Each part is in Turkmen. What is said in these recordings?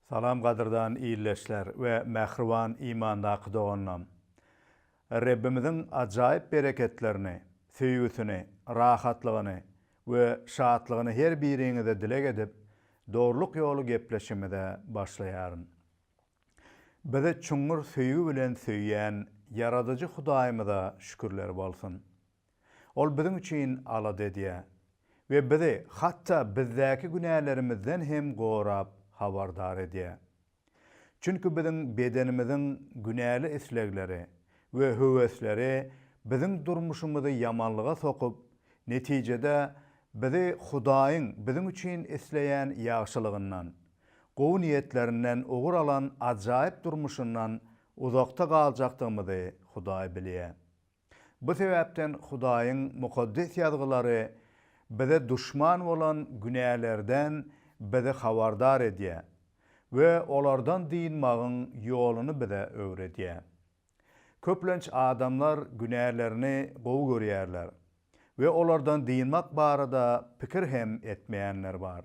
Salam gadyrdan ildeşler we mähriban imandaky doganlam. Rebbimiziň ajaýyp bereketlerini, söýgüsini, rahatlygyny we şatlygyny her biriňize dileg edip, Dogrulyk ýoly gepleşigimize başlaýaryn. Bizi çuňňur söýgi bilen söýýän Ýaradyjy Hudaýymyza şükürler bolsun! Ol biziň üçin alada edýär we bizi hatda bizdäki günälerimizden hem gorap habardar edýär. Çünki biziň bedenimiziň günäli islegleri we höwesleri biziň durmuşymyzy ýamanlyga sokup, netijede bizi Hudaýyň biziň üçin isleýän ýagşylygyndan, gowy niýetlerinden ugur alan ajaýyp durmuşyndan uzakda galjakdygymyzy Hudaý bilýär. Bu sebäpden Hudaýyň Mukaddes Ýazgylary bize duşman bolan günälerden bizi habardar edýär we olardan dynmagyň ýoluny bize öwredýär. Köplenç adamlar günälerini gowy görýärler we olardan dynmak barada pikir hem etmeýänler bar.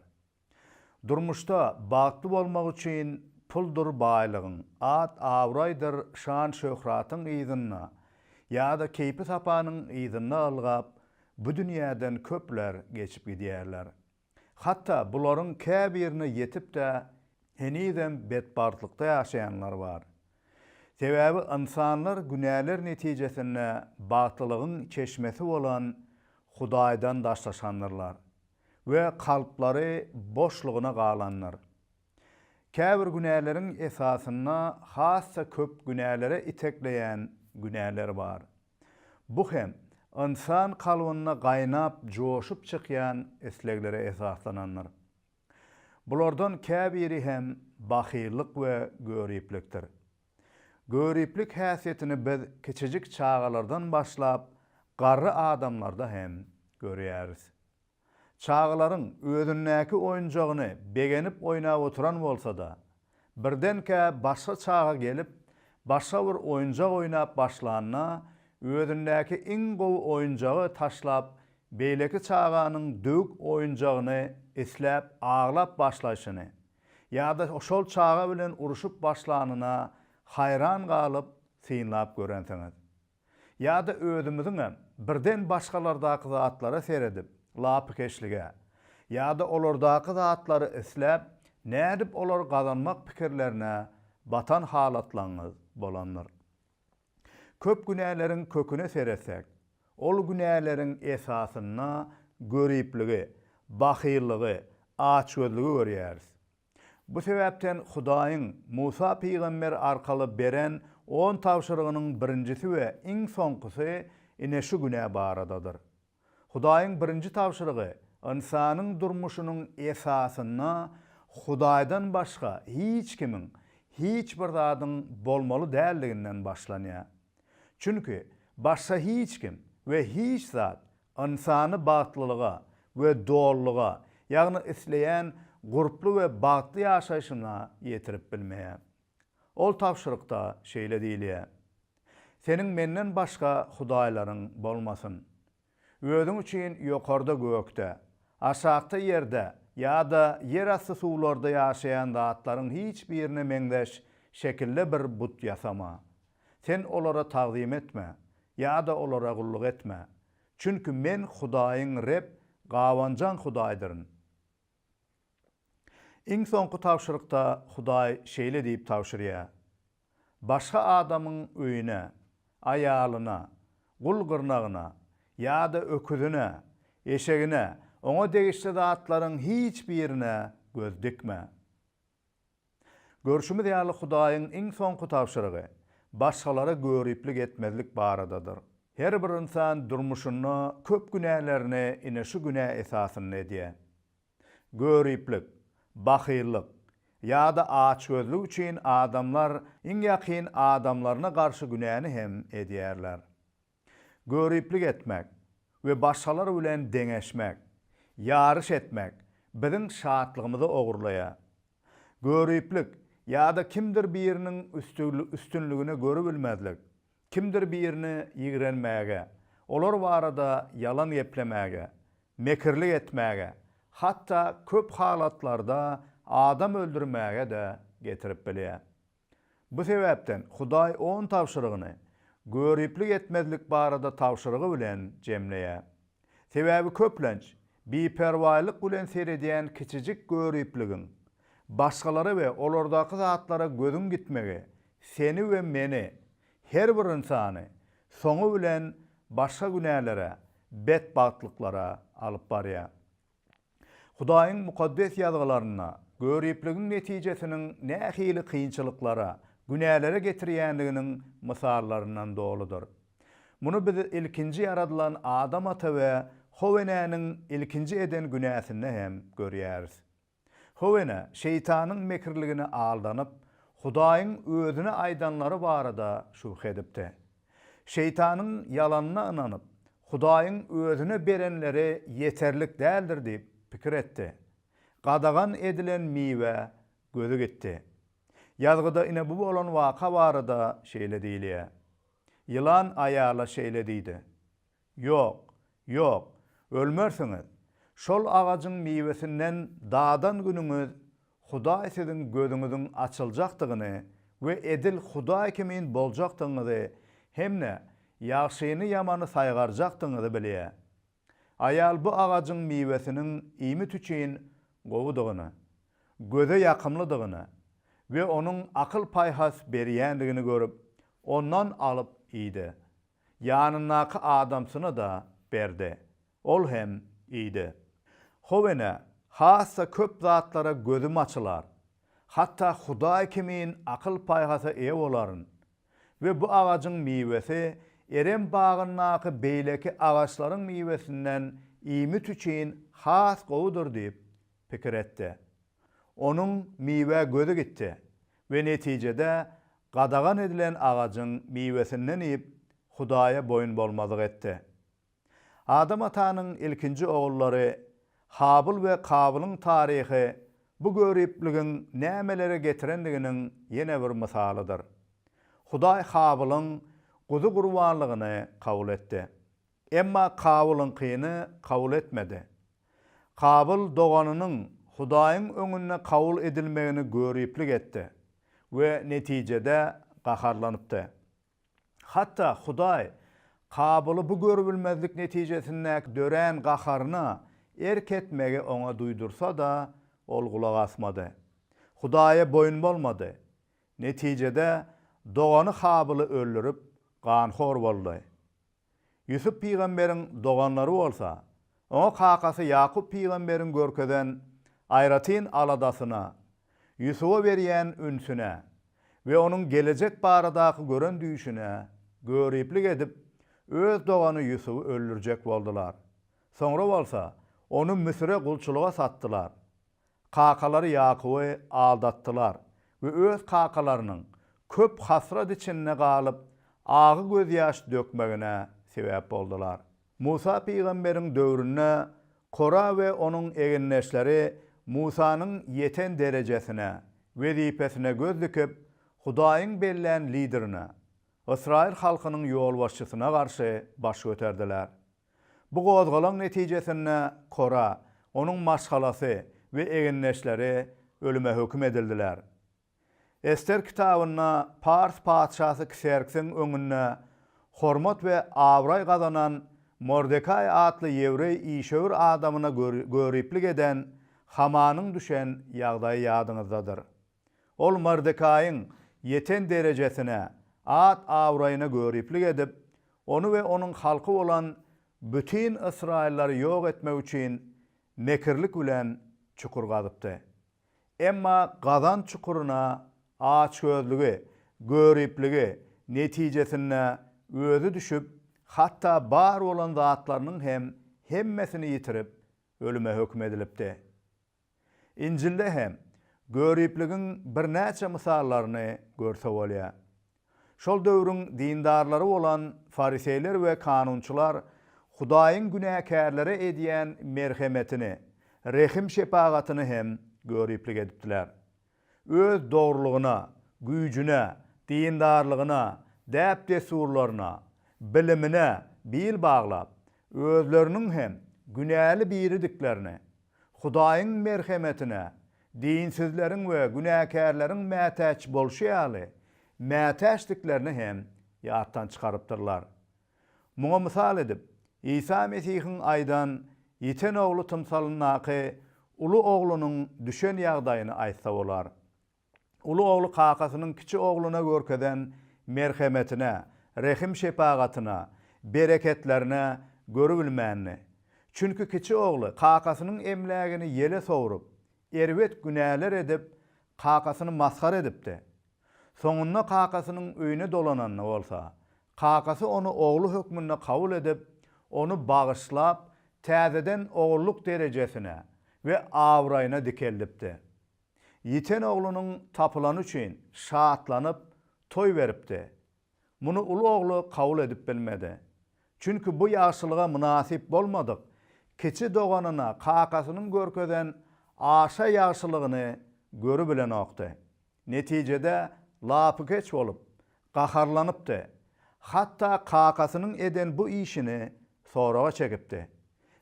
Durmuşda bagtly bolmak üçin puldur baýlygyň, at-abraýdyr şan-şöhratyň yzynda ýa-da keýpi-sapanyň yzynda ylgap, bu dünýäden köpler geçip gidýärler. Hatda bularyň käbirine ýetip-de henizem betbagtlykda ýaşaýanlar bar. Sebäbi ynsanlar günäler netijesinde bagtlylygyň çeşmesi bolan Hudaýdan daşlaşandyrlar. We kalplary boşlugyna galandyr. Käbir günäleriň esasynda has-da köp günälere itekleýän günäler bar. Bu hem ynsan kalbynda gaýnap joşup çykýan isleglere esaslanandyr. Bulardan käbiri hem bahyllyk we göriplikdir. Göriplik häsiýetini biz kiçijik çagalardan başlap garry adamlarda hem görýäris. Çagalaryň özündäki oýunjagyny begenip oýnap oturan bolsa-da, birdenkä başga çaga gelip, başga bir oýunjak oýnap başlanda, özündäki iň gowy oýunjagy taşlap, beýleki çaganyň döwük oýunjagyny isläp aglap başlaýşyny ýa-da şol çaga bilen urşup başlanyna haýran galyp synlap görensiňiz. Ýa-da özümiziňem birden başgalardaky zatlara seredip, lapykeçlige, ýa-da olardaky zatlary isläp, nädip olary gazanmak pikirlerine batan halatlaryňyz bolandyr. Köp günäleriň köküne seretsek, ol günäleriň esasynda göripligi, bahyllygy, açgözlügi görýäris. Bu sebäpden Hudaýyň Musa pygamber arkaly beren on tabşyrygynyň birinjisi we iň soňkusy ine şu günä baradadyr. Hudaýyň birinji tabşyrygy ynsanyň durmuşynyň esasynda Hudaýdan başga hiç kimiň, hiç bir zadyň bolmaly däldiginden başlanýar. Çünki başga hiç kim we hiç zat ynsany bagtlylyga we dolulyga, ýagny isleýän gurply we bagtly ýaşaýşyna ýetirip bilmeýär. Ol tabşyrykda şeýle diýilýär, Seniň menden başga hudaýlaryň bolmasyn. Özüň üçin ýokarda gökde, aşakda ýerde ýa-da ýerasty suwlarda ýaşaýan zatlaryň hiç birine meňzeş şekilde bir but ýasama. Sen olara tagzym etme ýa-da olara gulluk etme. Çünki Men Hudaýyň Reb, gabanjaň Hudaýdyryn. Iň soňky tabşyrykda Hudaý şeýle diýip tabşyrýar, Başga adamyň öýüne, aýalyna, gul-gyrnagyna ýa-da öküzine, eşegine, oňa degişli zatlaryň hiç birine göz dikme. Görşümiz ýaly, Hudaýyň iň soňky tabşyrygy, başgalara göriplik etmezlik baradadyr. Her bir ynsan durmuşynda köp günälerini ine şu günä esasynda edýär. Göriplik, bahyllyk ýa-da açgözlük üçin adamlar iň ýakyn adamlaryna garşy günäni hem edýärler. Göriplik etmek we başgalar bilen deňeşmek, ýaryş etmek biziň şatlygymyzy ogurlaýar. Göriplik ýa-da kimdir biriniň üstünligini görübilmezlik, kimdir birini ýigrenmäge, olar barada ýalan geplemäge, mekirlik etmäge, hatda köp halatlarda adam öldürmäge-de. getirip bilýär. Bu sebäpden Hudaý on tabşyrygyny göriplik etmezlik barada tabşyrygy bilen jemleýär. Sebäbi köplenç biperwaýlyk bilen seredýän kiçijik göripligiň, başgalara we olardaky zatlara gözüň gitmegi seni we meni, her bir ynsany soňy bilen başga günälere, betbagtlyklara alyp barýar. Hudaýyň Mukaddes Ýazgylarynda göripligiň netijesiniň nähili kynçylyklara, günälere getirýändiginiň mysallaryndan doludyr. Muny biz ilkinji ýaradylan Adam ata we How enäniň ilkinji eden günäsinde hem görýäris. How ene Şeýtanyň mekirligine aldanyp, Hudaýyň özüne aýdanlary barada şübhe edipdi. Şeýtanyň ýalanyna ynanyp, Hudaýyň özüne berenleri ýeterlik däldir diýip pikir etdi. Gadagan edilen miwä gözi gitdi. Ýazgyda ine bu bolan waka barada şeýle diýilýär, Ýylan aýala şeýle diýdi, Ýok, ýok, ölmersiňiz. Şol agajyň miwesinden dadan günüňiz Hudaý siziň gözüňiziň açyljakdygyny we edil Hudaý kimin boljakdygyňyzy hem-de ýagşyny-ýamany saýgarjakdygyňyzy bilýär. Aýal bu agajyň miwesiniň iýmit üçin gowudygyny, göze ýakymlydygyny we onuň akyl-paýhas berýändigini görüp, ondan alyp iýdi. Ýanyndaky adamsyna-da berdi. Ol hem iýdi. How ene, has-da köp zatlara gözüm açylar. Hatda Hudaý kimin akyl-paýhasa eýe bolaryn. We bu agajyň miwesi Erem bagyndaky beýleki agaçlaryň miwesinden iýmit üçin has gowudyr diýip pikir etdi. Onuň miwä gözi gitdi we netijede gadagan edilen agajyň miwesinden iýip, Hudaýa boýun bolmazlyk etdi. Adam atanyň ilkinji ogullary Habyl we Kabylyň taryhy bu göripligiň nämelere getirendiginiň ýene bir mysalydyr. Hudaý Habylyň guzy gurbanlygyny kabul etdi. Emma Kabylyňkyny kabul etmedi. Kabyl doganynyň Hudaýyň öňünde kabul edilmegini göriplik etdi we netijede gaharlanypdy. Hatda Hudaý Kabyly bu görübilmezlik netijesindäki dörän gaharyna erk etmegi oňa duýdursa-da, ol gulak asmady. Hudaýa boýun bolmady. Netijede, dogany Habyly öldürip, ganhor boldy. Ýusup pygamberiň doganlary bolsa, oňa kakasy Ýakup pygamberiň görkezen aýratyn aladasyna, Ýusuba berýän ünsüne we onuň gelejek baradaky gören düýşüne göriplik edip, öz dogany Ýusuby öldürjek boldular. Soňra bolsa, ony Müsüre gulçulyga satdylar. Kakalary Ýakuby aldatdylar we öz kakalarynyň köp hasrat içinde galyp, agy gözýaş dökmegine sebäp boldular. Musa pygamberiň döwründe Kora we onuň egindeşleri Musanyň ýeten derejesine, wezipesine göz dikip, Hudaýyň bellän liderine, ysraýyl halkynyň ýolbaşçysyna garşy baş göterdiler. Bu gozgalaň netijesinde Kora, onuň maşgalasy we egindeşleri ölüme höküm edildiler. Ester kitabynda pars patyşasy Kserksiň öňünde hormat we abraý gazanan Mordekaý atly ýewreý işewür adamyna göriplik eden Hamanyň düşen ýagdaýy ýadyňyzdadyr. Ol Mordekaýyň ýeten derejesine, at-abraýyna göriplik edip, ony we onuň halky bolan bütin ysraýyllary ýok etmek üçin mekirlik bilen çukur gazypdy. Emma gazan çukuryna açgözlügi, göripligi netijesinde özi düşüp, hatda bar bolan zatlarynyň hem hemmesini ýitirip, ölüme höküm edilipdi. Injilde hem göripligiň birnäçe mysallaryny görse bolýar. Şol döwrüň dindarlary bolan fariseýler we kanunçylar Hudaýyň günäkärlere edýän merhemetini, rehim-şepagatyny hem göriplik edipdiler. Öz dogrulygyna, güýjüne, dindarlygyna, däp-dessurlaryna, bilimine bil baglap, özleriniň hem günäli biridiklerini, Hudaýyň merhemetine, Dinsizleriň we günäkärleriň mätäç bolşy ýaly, mätäçdiklerini hem ýatdan çykarypdyrlar. Muňa mysal edip, Isa Mesihiň aýdan ýiten ogly tymsalyndaky uly oglunyň düşen ýagdaýyny aýtsa bolar. Uly ogly kakasynyň kiçi ogluna görkezen merhemetine, rehim-şepagatyna, bereketlerine görübilmändi. Çünki kiçi ogly kakasynyň emlägini ýele sowrup, erbet günäler edip, kakasyny masgara edipdi. Soňunda kakasynyň öýüne dolananda bolsa, kakasy ony ogly hökmünde kabul edip, ony bagyşlap, täzeden ogullyk derejesine we abraýyna dikeldipdi. Ýiten oglunyň tapylany üçin şatlanyp, toý beripdi. Muny uly ogly kabul edip bilmedi. Çünki bu ýagşylyga mynasyp bolmadyk kiçi doganyna kakasynyň görkezen aşa ýagşylygyny görübilenokdy. Netijede lapykeç bolup, gaharlanypdy. Hatda kakasynyň eden bu işini soraga çekipdi.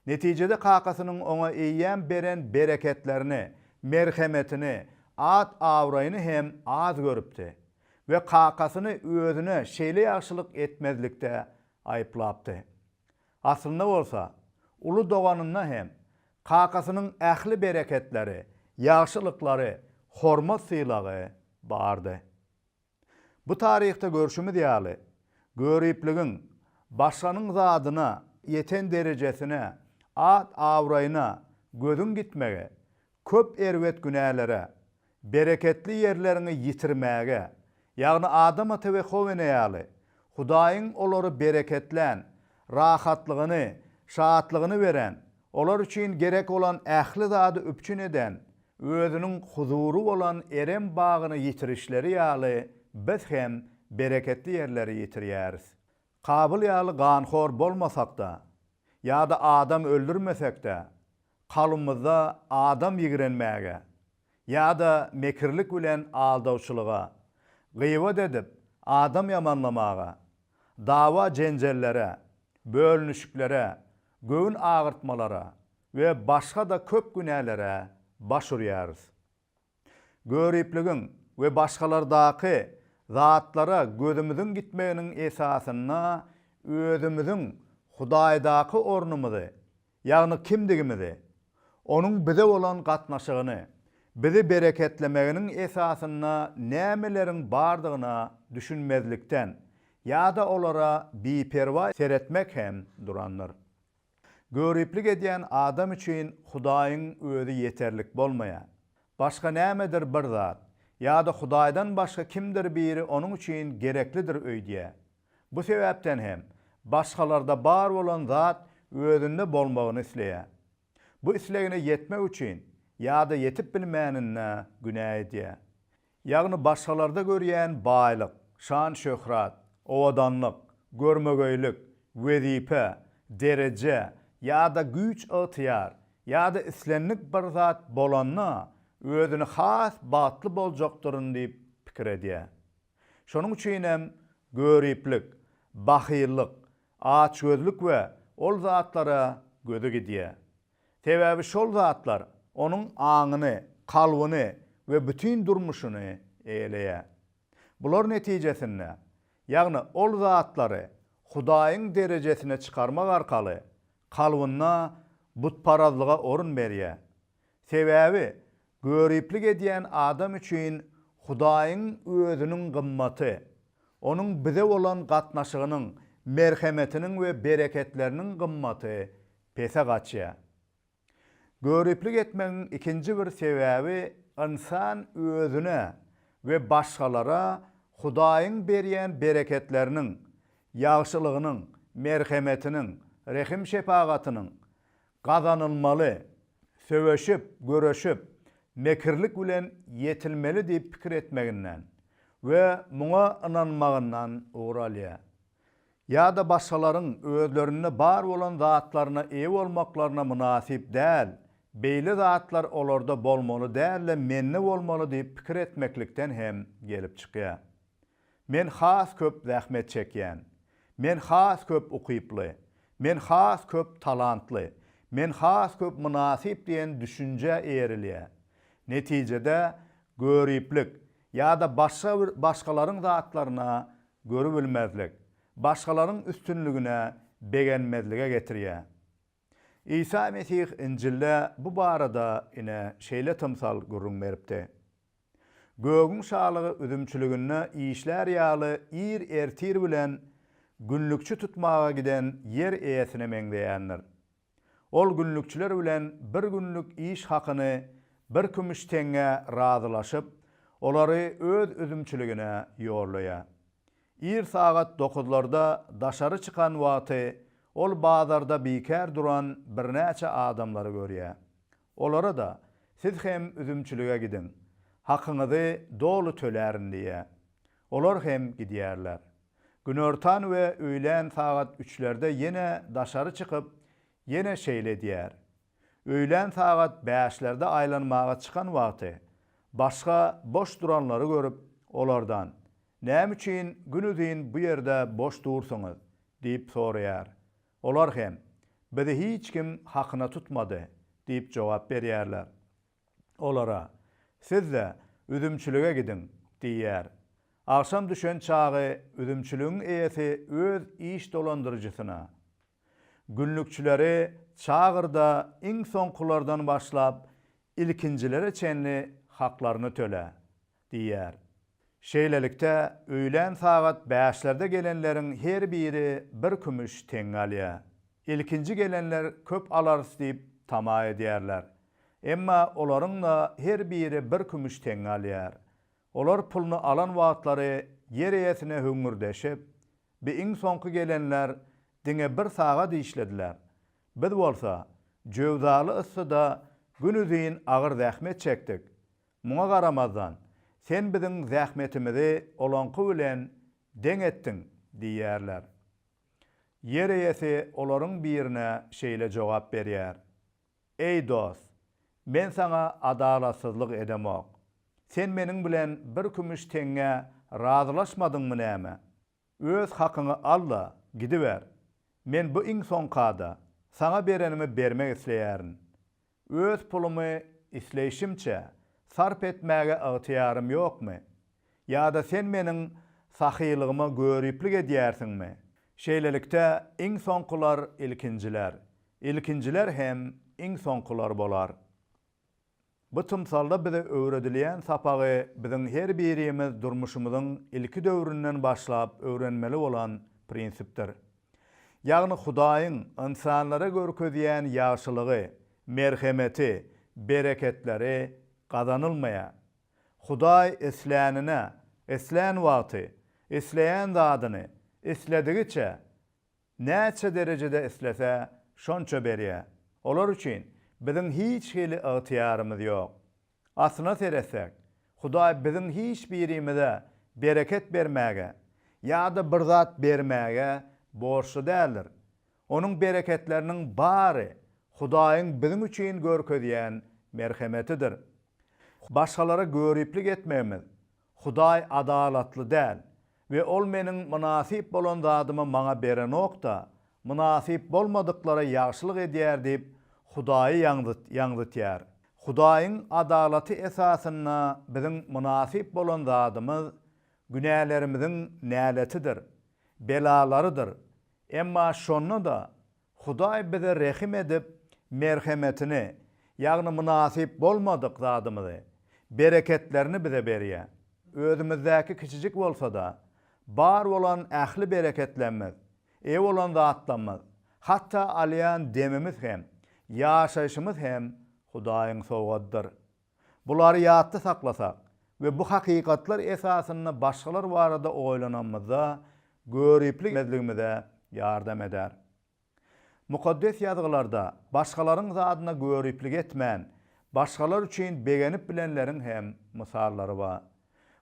Netijede kakasynyň oňa eýýäm beren bereketlerini, merhemetini, at-abraýyny hem az görüpdi we kakasyny özüne şeýle ýagşylyk etmezlikde aýyplapdy. Aslynda bolsa, uly doganynda hem kakasynyň ähli bereketleri, ýagşylyklary, hormat-sylagy bardy. Bu taryhda görşümiz ýaly, göripligiň başganyň zadyna, ýeten derejesine, at-abraýyna gözüň gitmegi köp erbet günälere, bereketli ýerleriňi ýitirmäge, ýagny Adam ata we How ene ýaly, Hudaýyň olary bereketlän, rahatlygyny, şatlygyny beren, olar üçin gerek bolan ähli zady üpjün eden, özüniň huzury bolan Erem bagyny ýitirişleri ýaly biz hem bereketli ýerleri ýitirýäris. Kabyl ýaly ganhor bolmasak-da, ýa-da adam öldürmesek-de, kalbymyzda adam ýigrenmäge, ýa-da mekirlik bilen aldawçylyga, gybat edip, adam ýamanlamaga, dawa-jenjellere, bölünişiklere, göwün agyrtmalara we başga-da köp günälere baş urýarys. Göripligiň we başgalardaky zatlara gözümiziň gitmeginiň esasynda özümiziň Hudaýdaky ornumyzy, ýagny kimdigimizi, Onuň bize bolan gatnaşygyny, bizi bereketlemeginiň esasynda nämeleriň bardygyna düşünmezlikden ýa-da olara biperwaý seretmek hem durandyr. Göriplik edýän adam üçin Hudaýyň özi ýeterlik bolmaýar. Başga nämedir bir zat, ýa-da Hudaýdan başga kimdir biri onuň üçin gereklidir öýdýär. Bu sebäpden hem, başgalarda bar bolan zat özünde bolmagyny isleýär. Bu islegine ýetmek üçin ýa-da ýetip bilmäninde günä edýär. Ýagny başgalarda görýän baýlyk, şan-şöhrat, owadanlyk, görmegeýlik, wezipe, dereje ýa-da güýç-ygtyýar ýa-da islendik bir zat bolanda özüni has bagtly boljakdyryn diýip pikir edýär. Şonuň üçin hem göriplik, bahyllyk, açgözlük we ol zatlara gözi gidýär. Sebäbi şol zatlar onuň aňyny, kalbyny we bütin durmuşyny eýeleýär. Bular netijesinde, ýagny ol zatlary Hudaýyň derejesine çykarmak arkaly kalbynda butparazlyga orun berýär. Sebäbi göriplik edýän adam üçin Hudaýyň özüniň gymmaty, Onuň bize bolan gatnaşygynyň, merhemetiniň we bereketleriniň gymmaty pese gaçýar. Göriplik etmegiň ikinji bir sebäbi ynsan özüne we başgalara Hudaýyň berýän bereketleriniň, ýagşylygynyň, merhemetiniň, rehim-şepagatynyň gazanylmaly, söweşip, göreşip, mekirlik bilen ýetilmeli diýip pikir etmeginden we muňa ynanmagyndan ugur alýar. Ýa-da başgalaryň özlerinde bar bolan zatlaryna eýe bolmaklaryna mynasyp däl, beýle zatlar olarda bolmaly däl-de mende bolmaly diýip pikir etmeklikden hem gelip çykýar. Men has köp zähmet çekýän. Men has köp ukyply. Men has köp talantly. Men has köp mynasyp diýen düşünjä eýerilýär. Netijede, göriplik ýa-da başga bir başgalaryň zatlaryna görübilmezlik, başgalaryň üstünligine begenmezlige getirýär. Isa Mesih Injilde bu barada ine şeýle tymsal gürrüň beripdi. Gögüň şalygy üzümçiliginde işlär ýaly ir ertir bilen günlükçi tutmaga giden ýer eýesine meňzeýändir. Ol günlükçiler bilen bir günlük iş hakyny bir kümüş teňňä razylaşyp, olary öz üzümçiligine ýollaýar. Ir sagat dokuzlarda daşary çykan wagty ol bazarda bikär duran birnäçe adamlary görýär. Olara-da, Siz hem üzümçilige gidiň, hakyňyzy doly tölärin diýýär. Olar hem gidýärler. Günortan we öýlän sagat üçlerde ýene daşary çykyp, ýene şeýle edýär. Öýlän sagat bäşlerde aýlanmaga çykan wagty, başga boş duranlary görüp, olardan, Näme üçin günuzyn bu ýerde boş dursuňyz? diýip soraýar. Olar hem, Bizi hiç kim hakyna tutmady diýip jogap berýärler. Olara, Siz-de üzümçilige gidiň diýýär. Agşam düşen çagy üzümçiligiň eýesi öz iş dolandyryjysyna, Günlükçileri çagyr-da, iň soňkulardan başlap, ilkinjilere çenli haklaryny töle diýýär. Şeýlelikde, öýlän sagat bäşlerde gelenleriň her biri bir kümüş teňňe alýar. Ilkinji gelenler köp alarys diýip tama edýärler. Emma olaryň-da her biri bir kümüş teňňe alýar. Olar puluny alan wagtlary ýer eýesine hüňňürdeşip, Bi iň soňky gelenler diňe bir sagat işlediler. Biz bolsa, jöwzaly yssyda günuzyn agyr zähmet çekdik. Muňa garamazdan, sen biziň zähmetimizi olaňky bilen deň etdiň diýýärler. Ýer eýesi olaryň birine şeýle jogap berýär, Eý, dost, men saňa adalatsyzlyk edemok. Sen meniň bilen bir kümüş teňňä razylaşmadyňmy näme? Öz hakyňy al-da, gidiber. Men bu iň soňkada, saňa berenimi bermek isleýärin. Öz pulumy isleýşimçe sarp etmäge ygtyýarym ýokmy? Ýa-da sen meniň sahylygyma göriplik edýärsiňmi? Şeýlelikde, iň soňkular ilkinjiler, ilkinjiler hem iň soňkular bolar. Bu tymsalda bize öwredilýän sapagy biziň her birimiz durmuşymyzyň ilki döwründen başlap öwrenmeli bolan prinsipdir. Ýagny Hudaýyň ynsanlara görkezýän ýagşylygy, merhemeti, bereketleri gazanylmaýar. Hudaý islänine, islän wagty, isleýän zadyny, isledigiçe, Näçe derejede islese, şonça berýär. Olar üçin biziň hiç hili ygtyýarymyz ýok. Aslyna seretsek, Hudaý biziň hiç birimize bereket bermäge ýa-da bir zat bermäge borçly däldir. Onuň bereketleriniň bary Hudaýyň biziň üçin görkezýän merhemetidir. Başgalara göriplik etmegimiz Hudaý adalatly däl we Ol meniň mynasyp bolan zadymy maňa berenok-da, mynasyp bolmadyklara ýagşylyk edýär diýip, Hudaýy ýaňzytýar. Hudaýyň adalaty esasynda biziň mynasyp bolan zadymyz günälerimiziň näletidir, belalarydyr. Emma şonda-da Hudaý bize rehim edip, merhemetini, ýagny mynasyp bolmadyk zadymyzy, bereketlerini bize berýär. Özümizdäki kiçijik bolsa-da, bar bolan ähli bereketlerimiz, eýe bolan zatlarymyz, hatda alýan demimiz hem, ýaşaýşymyz hem Hudaýyň sowgadydyr. Bulary ýatda saklasak we bu hakykatlar esasynda başgalar barada oýlananymyzda, göriplik etmezligimize ýardam eder. Mukaddes Ýazgylarda başgalaryň zadyna göriplik etmän, başgalar üçin begenip bilenleriň hem mysallary bar.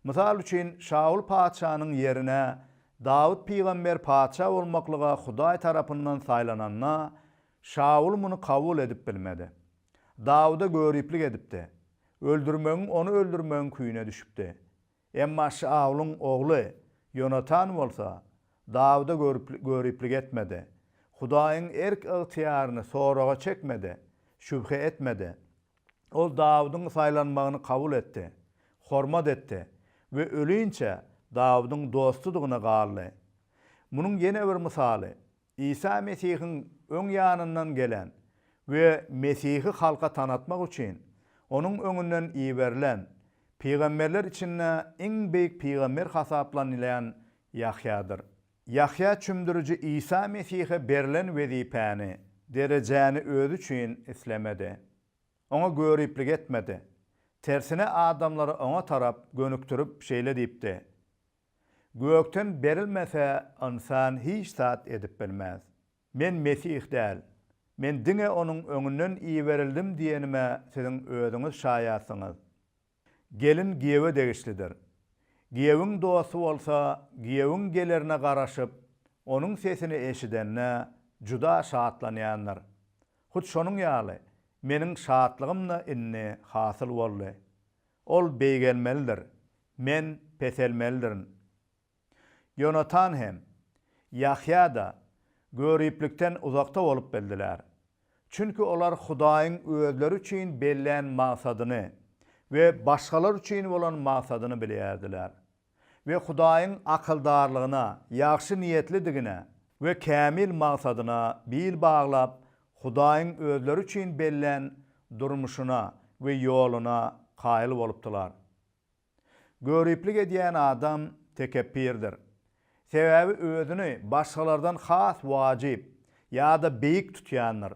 Mysal üçin, Şaul patyşanyň ýerine Dawut pygamber patyşa bolmaklyga Hudaý tarapyndan saýlananda, Şaul muny kabul edip bilmedi. Dawuda göriplik edipdi. Öldürmegiň ony öldürmegiň küýüne düşüpdi. Emma Şaulyň ogly Ýonatan bolsa, Dawuda göriplik etmedi. Hudaýyň erk-ygtyýaryny soraga çekmedi, şübhe etmedi. Ol Dawudyň saýlanmagyny kabul etdi, hormat etdi we ölinçä Dawudyň dostudygyna galdy. Munuň ýene bir mysaly, Isa Mesihiň öň ýanyndan gelen we Mesihi halka tanatmak üçin Onuň öňünden iberilen, pygamberler içinde iň beýik pygamber hasaplanylýan Ýahýadyr. Ýahýa çümdüriji Isa Mesihe berlen wezipäni, derejäni özi üçin islemedi. Oňa göriplik etmedi. Tersine adamlary oňa tarap gönükdirip şeýle diýipdi, Gökden berilmese ynsan hiç zat edip bilmez. Men Mesih däl. Men diňe Onuň öňünden iberildim diýenime siziň özüňiz şaýatsyňyz. Gelin giýewe degişlidir. Giýewiň dosty bolsa, giýewiň gelerine garaşyp, onuň sesini eşidende, juda şatlanýandyr. Hut şonuň ýaly, meniň şatlygym-da indi hasyl boldy. Ol beýgelmelidir, men peselmelidirin. Ýonatan hem, Ýahýa-da göriplikden uzakda bolup bildiler. Çünki olar Hudaýyň özleri üçin bellän maksadyny we başgalar üçin bolan maksadyny bilýärdiler. We Hudaýyň akyldarlygyna, ýagşy niýetlidigine we kämil maksadyna bil baglap, Hudaýyň özleri üçin bellän durmuşyna we ýoluna kaýyl bolupdylar. Göriplik edýän adam tekepbirdir. Sebäbi özüni başgalardan has wajyp ýa-da beýik tutýandyr.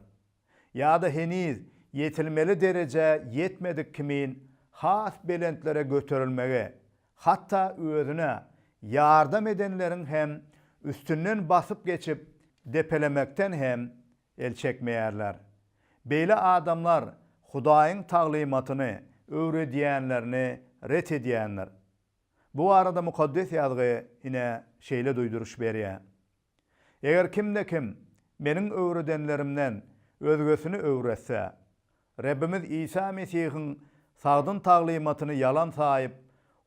Ýa-da heniz ýetilmeli derejä ýetmedik kimin has belentlere göterilmegi, hatda özüne ýardam edenleriň hem üstünden basyp geçip depelemekden hem el çekmeýärler. Beýle adamlar Hudaýyň taglymatyny öwredýänlerini ret edýändir. Bu barada Mukaddes Ýazgy ine şeýle duýduryş berýär, Eger kimde-kim Meniň öwredenlerimden özgesini öwretse, Rebbimiz Isa Mesihiň sagdyn taglymatyny ýalan saýyp,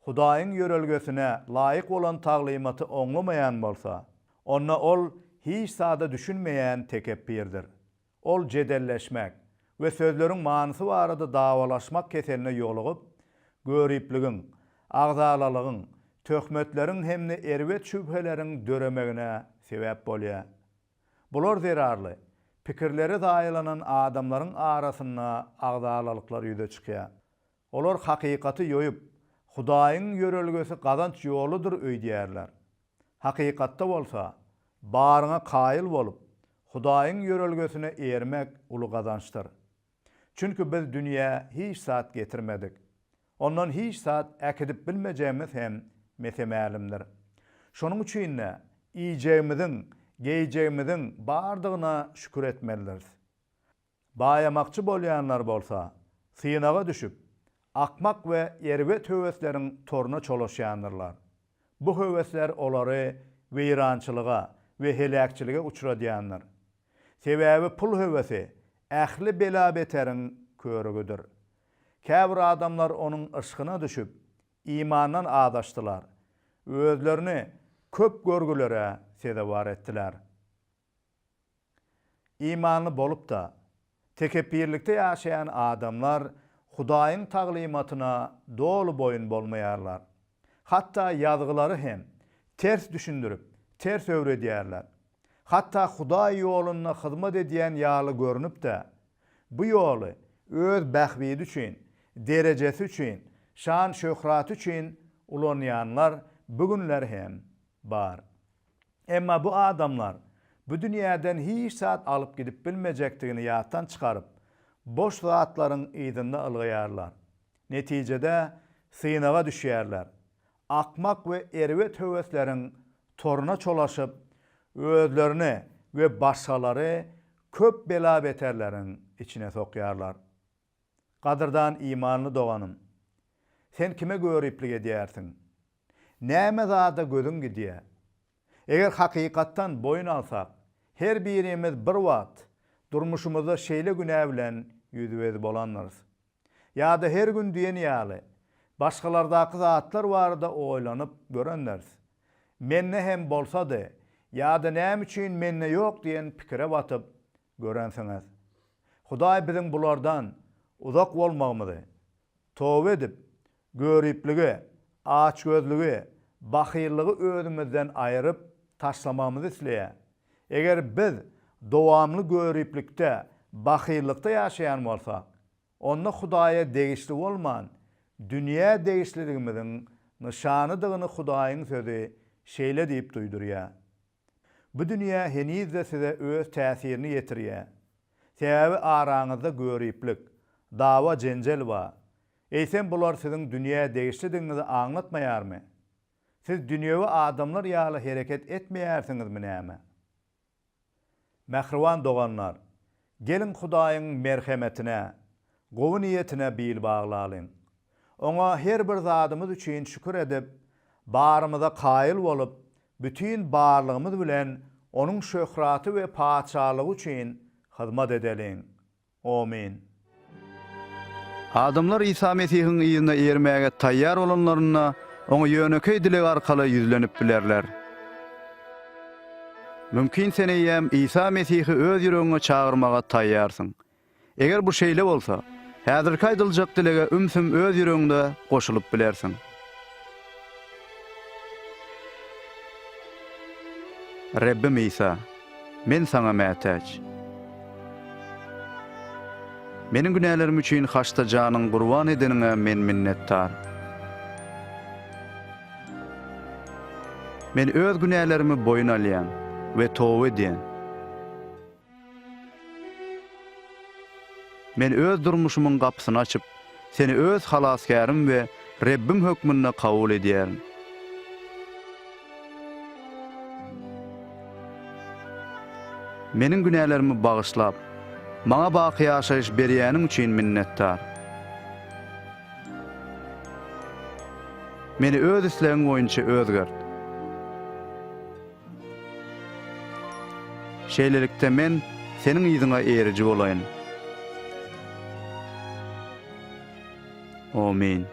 Hudaýyň ýörelgesine laýyk bolan taglymaty oňlamaýan bolsa, onda ol hiç zada düşünmeýän tekepbirdir. Ol jedelleşmek we sözleriň manysy barada dawalaşmak keseline ýolugyp, görüpligiň, agzalalygyň, töhmetleriň hem-de erbet şübheleriň döremegine sebäp bolýar. Bular zerarly, pikirleri zaýalanan adamlaryň arasynda agzalalyklar ýüze çykýar. Olar hakykaty ýoýup, Hudaýyň ýörelgesi gazanç ýoludyr öýdýärler. Hakykatda bolsa, baryňa kaýyl bolup, Hudaýyň ýörelgesine eýermek uly gazançdyr. Çünki biz dünýä hiç zat getirmedik. Ondan hiç zat äkidip bilmejegimiz hem mese-mälimdir. Şonuň üçin-de, iýjegimiziň, geýjegimiziň bardygyna şükür etmelidiris. Baýamakçy bolýanlar bolsa, synaga düşüp, akmak we erbet höwesleriň toruna çolaşýandyrlar. Bu höwesler olary weýrançylyga we heläkçilige uçradýandyr. Sebäbi pul höwesi ähli bela-beteriň körügidir. Käbir adamlar onuň yşkyna düşüp, imandan azaşdylar, özlerini köp görgülere sezewar etdiler. Imanly bolup-da, tekepbirlikde ýaşaýan adamlar Hudaýyň taglymatyna doly boýun bolmaýarlar. Hatda Ýazgylary hem ters düşündirip, ters öwredýärler. Hatda Hudaý ýolunda hyzmat edýän ýaly görnüp-de, bu ýoly öz bähbidi üçin, derejesi üçin, şan-şöhraty üçin ulanýanlar bu günler hem bar. Emma bu adamlar bu dünýäden hiç zat alyp gidip bilmejekdigini ýatdan çykaryp, boş zatlaryň yzynda ylgaýarlar. Netijede, synaga düşýärler. Akmak we erbet höwesleriň toruna çolaşyp, özlerini we başgalary köp bela-beterleriň içine sokýarlar. Gadyrdan imanly doganym! Sen kime göriplik edýärsiň? Näme zada gözüň gidýär? Eger hakykatdan boýun alsak, her birimiz bir wagt durmuşymyzda şeýle günä bilen ýüzbe-ýüz bolandyrys. Ýa-da her gün diýen ýaly, başgalardaky zatlar barada oýlanyp görendiris. Mende hem bolsady ýa-da näme üçin mende ýok diýen pikire batyp görensiňiz. Hudaý biziň bulardan. uzak bolmagymyzy, toba edip, görüpligi, açgözlügi, bahyllygy özümizden aýryp taşlamagymyzy isleýär. Eger biz dowamly görüplikde, bahyllykda ýaşaýan bolsak, onda Hudaýa degişli bolman, dünýä degişliligimiziň nyşanydygyny Hudaýyň Sözi şeýle diýip duýdurýar, Bu dünýä heniz-de size öz täsirini ýetirýär. Sebäbi araňyzda göriplik, dawa-jenjel bar. Eýsem bular siziň dünýä degişlidigiňizi aňlatmaýarmy? Siz dünýewi adamlar ýaly hereket etmeýärsiňizmi näme? Mähriban doganlar, geliň Hudaýyň merhemetine, gowy niýetine bil baglalyň. Oňa her bir zadymyz üçin şükür edip, barymyza kaýyl bolup, bütin barlygymyz bilen Onuň şöhraty we patyşalygy üçin hyzmat edeliň. Omyn. Adamlar Isa Mesihiň yzyna eýermäge taýýar bolanlarynda, Oňa ýönekeý dileg arkaly ýüzlenip bilerler. Mümkin sen eýýäm Isa Mesihi öz ýüregiňe çagyrmaga taýýarsyň. Eger bu şeýle bolsa, häzirki aýdyljak dilege ümsüm öz ýüregiňde goşulyp bilersiň. Rebbim Isa, men Saňa mätäç. Meniň günälerim üçin haçda janyňy gurban edeniňe men minnetdar. Men öz günälerimi boýun alýan we toba edýän. Men öz durmuşymyň gapysyny açyp, Seni öz Halasgärim we Rebbim hökmünde kabul edýärin. Meniň günälerimi bagyşlap, maňa baky ýaşaýyş berýäniň üçin minnetdar. Meni öz islegiň boýunça özgert. Şeýlelikde men Seniň yzyňa eýeriji bolaýyn. Omyn.